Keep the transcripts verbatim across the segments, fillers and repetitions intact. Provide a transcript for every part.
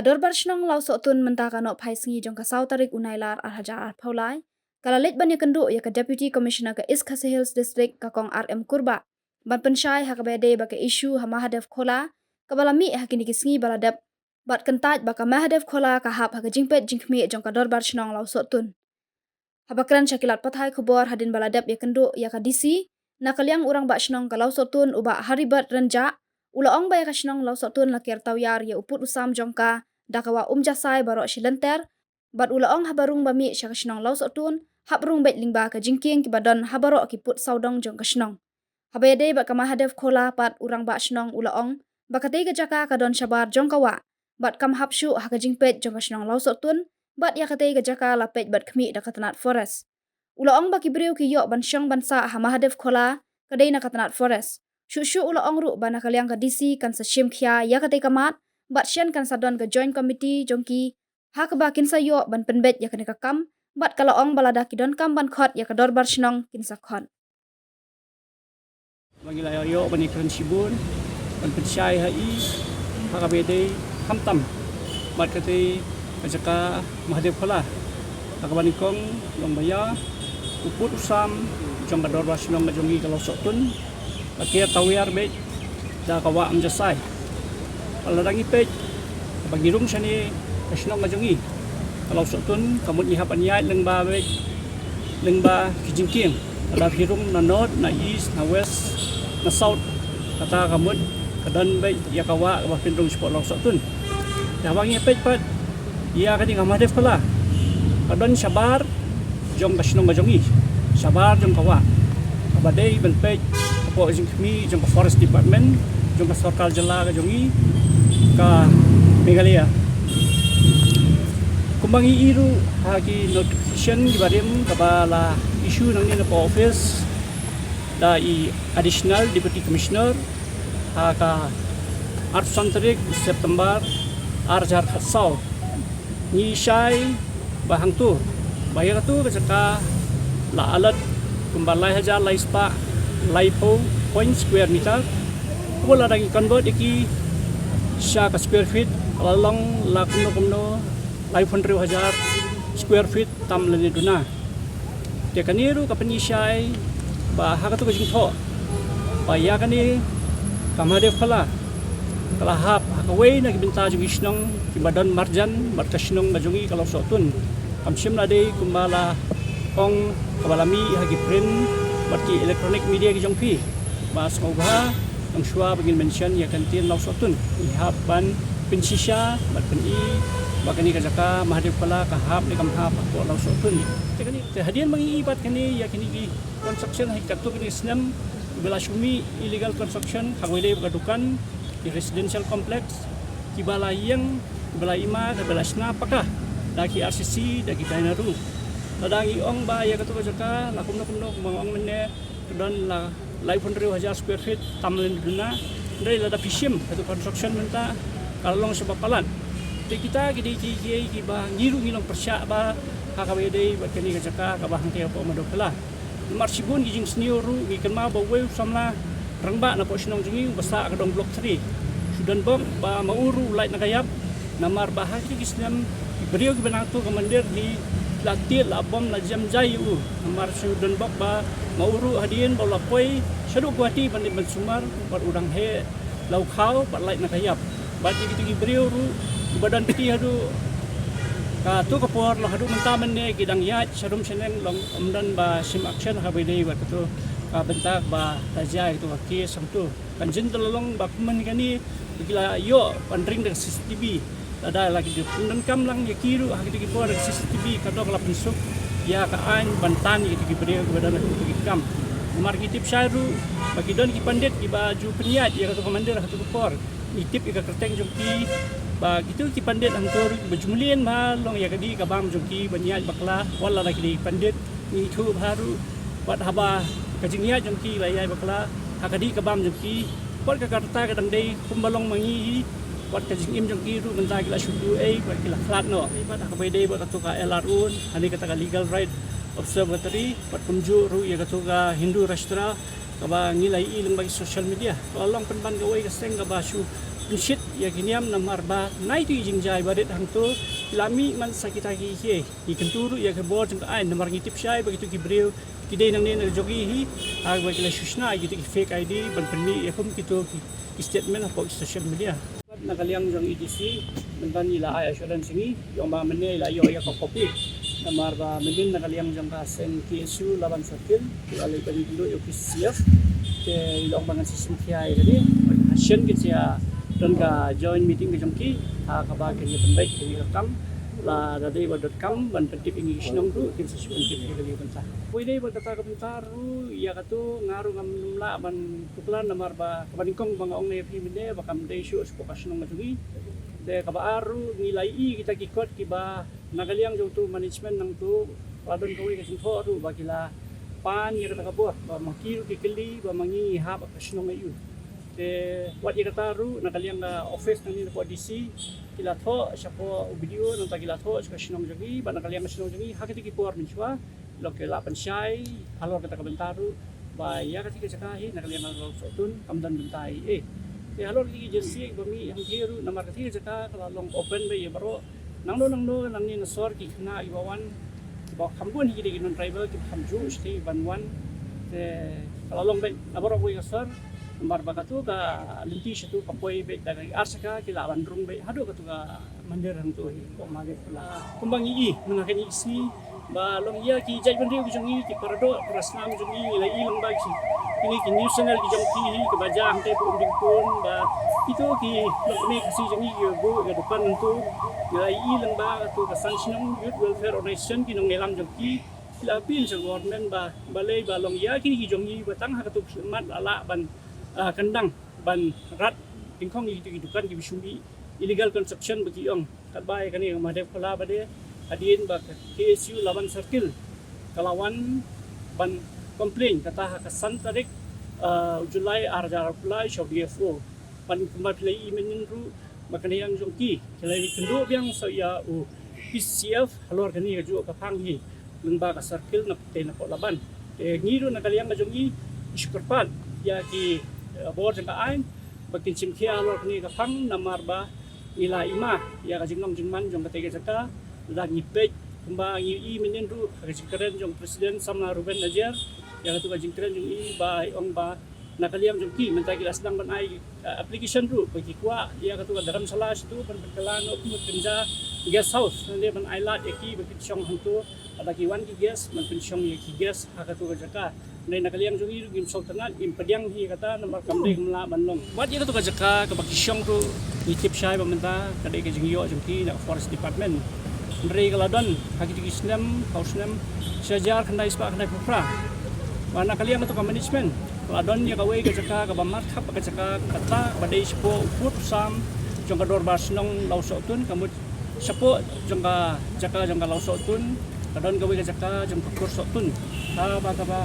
Dorbar Shnong Lawsohtun mynta ka nohphai sngi jong ka saw tarik u Nailar ar hajar arphew lai ka la leit ban ïakynduh ïa ka Deputy Commissioner ka East Khasi Hills District, ka Kong R M Kurbah, ban pynshai ha kaba ïadei bad ka issue ha Mahadev Khola kaba la mih ha kine ki sngi ba la dep, bad kyntait ba ka Mahadev Khola ka hap ha ka jingpeit jingkhmih jong ka Dorbar Shnong Lawsohtun. Haba kren sha ki lad pathai khubor hadien ba la dep ïakynduh ïa ka D C, na ka liang u Rangbah Shnong ka Lawsohtun u Bah Haribert Rynjah u la ong ba ïa ka shnong Lawsohtun la ker tawiar ïa u pud u sam jong ka da ka wah Umjasai baroh shi lynter, bad u la ong haba rung ba mih sha ka shnong Lawsohtun, hap rung beit lyngba ka jingkieng kiba don ha baroh ki pud sawdong jong ka shnong. Haba ïadei bad ka Mahadev Khola pat, u Rangbah Shnong u la ong ba katei ka jaka ka don shabar jong ka wah, bad kam hap shuh ha ka jingpeit jong ka shnong Lawsohtun, bad ïa katei ka jaka la peit bad khmih da ka tnat forest. U la ong ba ki briew ki ïoh ban shong ban sah ha Mahadev Khola ka dei na ka tnat forest. Shuh shuh u la ong ruh ba na ka liang ka D C kan sa shim khia ïa katei ka mat, bad shen kan sa don ka joint committee jong ki ha kaba kin sa ïoh ban pynbeit ïa kane ka kam, bad ka la ong ba lada ki donkam ban khot ïa ka Dorbar Shnong kin sa khot. Ba ngi la ïoh ban ïakren shibun ban pynshai ha i ha kaba ïadei khamtam bad katei ka jaka Mahadev Khola, ha kaba nyngkong long ba ïa u pud u sam jong ka Dorbar Shnong ka jong ngi ka Lawsohtun la ker tawiar beit da ka wah Umjasai. Bad lada ngi peit ba ngi rung shane ka shnong ka jong ngi ka Lawsohtun, ka mut ngi hap ban ïaid lyngba beit, lyngba ki jingkieng. Lada phi rung na north, na east, na west, na south, kata ka mut ka don beit ïa ka wah kaba pynrung shapoh Lawsohtun. Te haba ngi peit pat ïa kane ka Mahadev Khola, ka don shabar jong ka shnong ka jong ngi, shabar jong ka wah, kaba dei ban peit hapoh jingkhmih jong ka Forest Department jong ka sorkar jylla ka jong ngi ka Meghalaya. Kumba ngi ïohi ruh ha ki notification kiba rim kaba la issue nangne na ka office da i Additional Deputy Commissioner ha ka arphew san tarik September ar hajar khatsaw, ngi shai ba hangto ba ïa kato ka jaka la allot kumba lai hajar lai spah laiphew point square meter. Kumba lada ngi convert ïa ki sha ka square feet, ka la long la kumno kumno laiphew hynriew hajar square feet tam lane duna. Te kane ruh ka pynshai ba ha kato ka jingthoh ba ïa kane ka Mahadev Khola ka la hap ha kawei na ki bynta jong ki shnong kiba don marjan bad ka shnong ka jong ngi ka Lawsohtun. Kam shym la dei kumba la ong kaba la mih ha ki print bad ki electronic media ki jong phi. Ba sngewbha, nang shuwa ba ngin mention ïa ka ktien Lawsohtun, ngi hap ban pynshisha bad pyni ba kane ka jaka Mahadev Khola ka hap ne kam hap hapoh Lawsohtun. Te kane, te hadien ba ngi ïohi pat kane ïa kine ki construction ha kato kane ka snem, ba la shu mih illegal construction ha kawei lei ka dukan, ki residential complex kiba la ïeng, kiba la ima, kiba la shna paka da ki R C C, da ki Dynaru. Lada ngi ong ba ïa kato ka jaka la kumno kumno, kumba nga ong mynne, ka don la laiphew hynriew hajar square feet tam lane duna. Hynrei lada phi shim kato ka construction mynta ka la long shibun palat. Te kita ki dei kiei kiei kiba ngi ruh ngi long pyrshah ba ha kaba ïadei bad kane ka jaka kaba hangtei hapoh Mahadev Khola. Namar shibun ki jingsniew ruh ngi kynmaw ba uwei u samla rangbah napoh shnong jong ngi uba sah ha ka dong Block three, shu don bok ba ma u ruh u lait na ka ïap. Namar ba ha kito ki snem ki briew kiba nangto ka mandir ki la tied, la bom, la jem jai ïa u. Namar shu don bok ba ma u ruh hadien ba u la poi shaduh Guwahati ban leit ban sumar bad u dang heh la u khaw bad lait na ka ïap. Bad ïa kito ki briew ruh kiba don kti haduh kato ka por, long haduh mynta mynne ki dang ïaid sharum shaneng, long ym don ba shim action ha kaba ïadei bad kato ka bynta ba la jia ïa kato ka case hangto. Kan jin da la long ba kumne kane ba ki la ïoh ban ring da ka C C T V. Lada la ki dei pyndonkam lang ïa ki ruh ha kito ki por da ka C C T V, ka dei ka la pynsuk ïa ka aiñ ban tan ïa kito ki briew kiba don ha kito ki kam. Namar ngi tip shai ruh ba ki don ki pandit kiba ju pynïaid ïa kato ka mandir ha kato ka por. Ngi tip ïa ka kyrteng jong ki ba kito ki pandit hangto ruh kiba ju mlien bha long ïa ka dih ka bam jong ki ban ïaid bakla, wat la da ki dei pandit. Ngi ithuh bha ruh wat haba ka jingïaid jong ki la ïaid bakla ha ka dih ka bam jong ki, wat ka, ka rta ka dang dei kumba long ma ngi hi, wat ka jingim jong ki ruh mynta ki la shu duh ei, wat ki la khlad noh. Wat ha kaba ïadei bad kato ka L R O, hangne kata ka Legal Right Observatory, wat kumjuh ruh ïa kato ka Hindu Rashtra kaba ngi la ïohi lyngba ki social media, ka la long pynban kawei ka seng kaba shu Shit ïa ki niam namar ba nai tu i jingjia ba rit hangto la mih man sa kita ki hi. Ngi kyntu ruh ïa ki bor jong ka aiñ namar ngi tip shai ba kitu ki briew ki dei nangne na jong ngi hi. Ha ba ki la shu shna ïa kitu ki fake I D ban pynmih ïa kum kitu ki, ki statement hapoh ki social media. Na ka liang jong A D C mynta ngi la ai assurance ngi ïa ba mynne la ïoh ïa ka copy. Namar ba mynnin na ka liang jong ka seng K S U Laban Circle ki la leit ban ïa ki C F. Te i long ba ngan sa sngewkhia ïa kane. Shen ki sia don ka joint meeting ka jong ki ha kaba kin ïa pynbeit kin ïa kam la da dei ba dot kam ban pyntip ïa ngi shnong ruh kin sa shu pyntip ïa kane bynta. Poi dei ba kata ka bynta ruh ïa katu nga ruh ngam lah ban tuklar namar ba kaba nyngkong ba nga ong ïa phi mynne ba kam dei shuh shuh ka shnong ka jong ngi. Te kaba ar ruh ngi la ïohi kita ki kot kiba na ka liang jong tu management nangtu la don kawei ka jingthoh ruh ba ki la pan ïa kata ka bor ba ma ki ruh ki kylli ba ma ngi ngi hap ka shnong aïu. Te wat ïa kata ruh na ka liang ka office nangne na poh D C ki la thoh shapoh u B D O nangta ki la thoh sha ka shnong jong ngi ba na ka liang ka shnong jong ngi ha kata ki por mynshuwa. Lok ki la pynshai halor kata ka bynta ruh ba ïa kata ka jaka hi na ka liang ka Lawsohtun kam don bynta ei ei. Te halor kata ka jingsiej ba mih hangtei ruh namar kata ka jaka ka la long open ba ïa baroh nangno nangno nangne na sor ki khynnah kiba wan kiba kham bun hi ki dei ki non tribal kiba kham ju shuh ban wan. Te ka la long beit na baroh kawei ka sor namar ba katu ka lynti shatu ka poi beit da ka ar shaka ki la ban rung beit haduh katu ka mandir hangtu hi ko Mahadev Phala. Kumba ngi i mynta kane i sngi ba long ïa ki jaitbynriew ki jong ngi ki paradoh parasnam jong ngi ngi la i lang ba ki kine ki news channel ki jong ki hi kiba jia hangtei ba um ding pun ba kito ki longkmie Khasi jong ngi ki buh ïa dukan hangtu ngi la i lang ba katu ka san shnong Youth Welfare Organization ki nongïalam jong ki ki la appeal sha government ba balei ba long ïa kine ki jong ngi ba tang ha katu ka mat la lah ban, ah, kyndang ban rat dyngkhong ïa kito ki dukan kiba shu mih illegal construction ba ki ong. Katba ïa kane ka Mahadev Phala ba dei hadien ba ka K S U Laban Circle ka la wan ban complain kata ha ka san tarik, ah, July ar hajar arphew lai sha u D F O. Ban kumba phi la i mynnin ruh ba ka liang jong ki ki la ïakynduh biang sa ïa u P C F halor kane ka juh ka phang hi lyngba ka circle na te na poh Laban. Te ngi ruh na ka liang ka jong ngi shu kyrpad ïa ki, eh, bor jong ka aiñ ba kin shim khia halor kane ka phang namar ba ngi la i ma ïa ka jinglong jingman jong kata ka jaka. Da ngi peit kumba ngi i mynnin ruh ha ka jingkren jong President Samla Reuben Najiar ïa katu ka jingkren jong i ba i ong ba na ka liang jong ki mynta ki la sdang ban ai, eh, application ruh ba ki kwah ïa katu ka dharamsala shatu ban pynkylla noh kumno pynja guest house ne ban ai lad ïa ki ba ki shong hangtu. Lada ki wan ki guest ban pynshong ïa ki guest ha katu ka jaka. Hynrei na ka liang jong ngi ruh ngim sngewtynnat ngim pdiang hi kata namar kam dei kam lah ban long. Wat ïa katu ka jaka kaba ki shong ruh ngi tip shai ba mynta ka dei ka jingïoh jong ki na ka Forest Department. Hynrei ka la don ha kito ki snem ha u snem shi hajar khyndai spah khyndai phew phra. Ba na ka liang katu ka management ka la don ïa kawei ka jaka kaba markhap ka jaka kata kaba dei shapoh u pud u sam jong ka dorbar shnong Lawsohtun ka mut shapoh jong ka jaka jong ka Lawsohtun ka don kawei ka jaka jong ka Kur Sohtun. Kaba kaba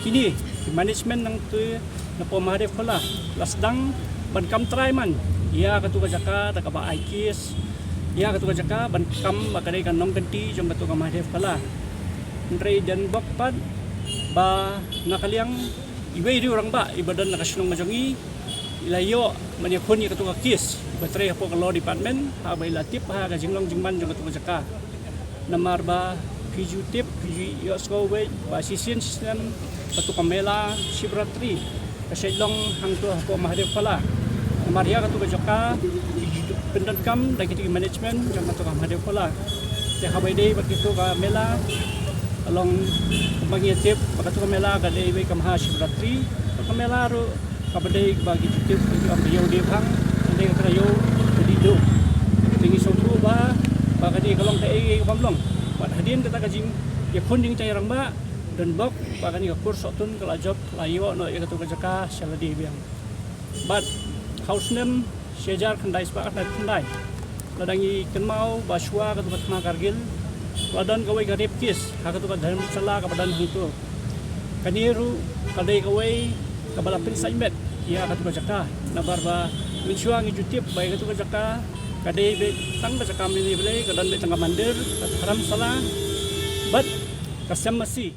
kine ki management nangtu na poh Mahadev Phala la sdang ban kam trai man ïa katu ka jaka da kaba ai case ïa katu ka jaka ban kam ba ka dei ka nongkynti jong katu ka Mahadev Phala. Hynrei don bok pat ba na ka liang iwei riew rangbah iba don na ka shnong ka jong ngi i la ïoh ban ïakhun ïa katu ka case iba trei hapoh ka law department haba i la tip ha ka jinglong jingman jong katu ka jaka. Namar ba phi ju tip phi ju ïohsngew beit ba shisien shisnem katu ka mela Shivratri ka shait long hangtu hapoh Mahadev Phala. Namar ïa katu ka jaka pyndonkam da kitu ki management jong katu ka Mahadev Phala. Te haba ïadei bad kitu ka mela ka long kumba ngi tip ba katu ka mela ka dei iwei ka Maha Shivratri. Ka mela ruh kaba dei ba ki ju tip ba ki ong ka ïew die bhang, ka dei ka ïew ka dih duh. Te ngi sngewthuh ba ba ka dei ka long kaei kaei ka bym long. Bad hadien kata ka jingïakhun jingïatreilang ba don bok ba kane ka Kur Sohtun ka la jop ka la ïoh noh ïa katu ka jaka sha lade biang. Bad ha u snem shi hajar khyndai spah khyndai phew khyndai. Lada ngi kynmaw ba shuwa katu ka thma Kargil la don kawei ka rape case ha katu ka dharamsala kaba don hangtu. Kane ruh ka dei kawei kaba la pynsait met ïa katu ka jaka. Namar ba mynshuwa ngi ju tip ba ïa katu ka jaka ka dei beit tang ka jaka mane balei ka don beit tang ka mandir, ka dharamsala bad ka sem masi.